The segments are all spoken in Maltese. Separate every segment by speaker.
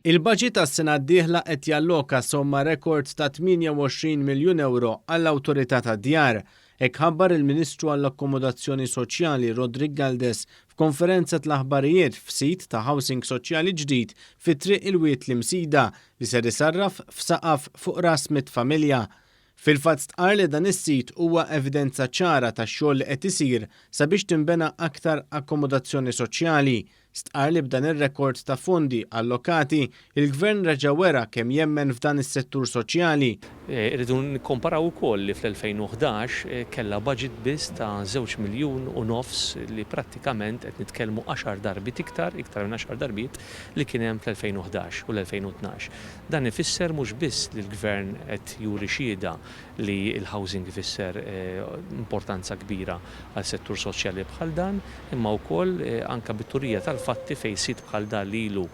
Speaker 1: Il-baġit għas-sena d-dieħla qed jalloka somma rekord ta' 28 miljun ewro għall-Awtorità tad-Djar. Hekk ħabbar il-Ministru għall-Akkomodazzjoni Soċjali Roderick Galdes f'konferenza tal-aħbarijiet f'sit ta' housing soċjali ġdid fi Triq il-Wied l-Imsida li ser isarraf f'saqaf fuq ras 100 familja. Fil-fatt stqarr li dan is-sit huwa evidenza ċara tax-xogħol li qed isir sabiex tinbena aktar akkomodazzjoni soċjali. Stqarr li b'dan ir-rekord ta' fondi allokati, il-Gvern reġa' wera kemm jemmen f'dan is-settur soċjali.
Speaker 2: Irridu nikkomparaw ukoll li fl-2011 kellha budget biss ta' żewġ miljun u nofs li prattikament qed nitkellmu għaxar darbiet iktar, iktar minn għaxar darbiet li kien hemm fl-2011 u l-2012. Dan ifisser mhux biss li l-Gvern qed juri xhieda li l-housing ifisser importanza kbira għal settur soċjali bħal dan, imma wkoll anke bit-turija tal-fatti fejn sit bħal dan li ilu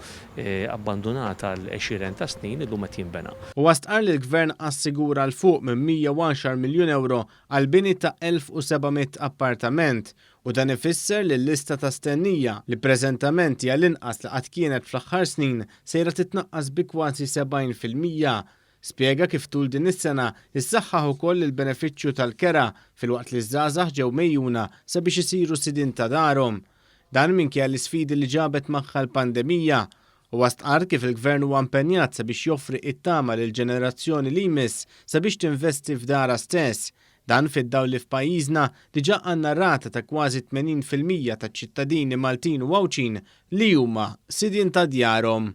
Speaker 2: abbandunat għal għexieren ta' snin illum qed jinbena.
Speaker 1: Huwa stqarr li l-Gvern assigura 'l fuq minn 110 miljun ewro għall-bini ta' 1,700 appartament u dan ifisser li l-lista ta' stennija, li preżentament hija l-inqas li qatt kienet fl-aħħar snin, sejra titnaqqas bi kważi 70%. Spjega kif tul din is-sena issaħħaħ ukoll il-benefiċċju tal-kera filwaqt li ż-żgħażagħ ġew megħjuna sabiex isiru sidien ta' darhom. Dan minkejja l-isfidi li ġabet magħha l-pandemija. Huwa stqarr kif il-Gvern huwa impenjat sabiex joffri it-tama lill-ġenerazzjoni li jmiss sabiex tinvesti f'darha stess. Dan fid-dawl li f'pajjiżna diġà għandna rata ta' kważi 80% taċ-ċittadini Maltin u Għawdxin li huma sidien ta' djarhom.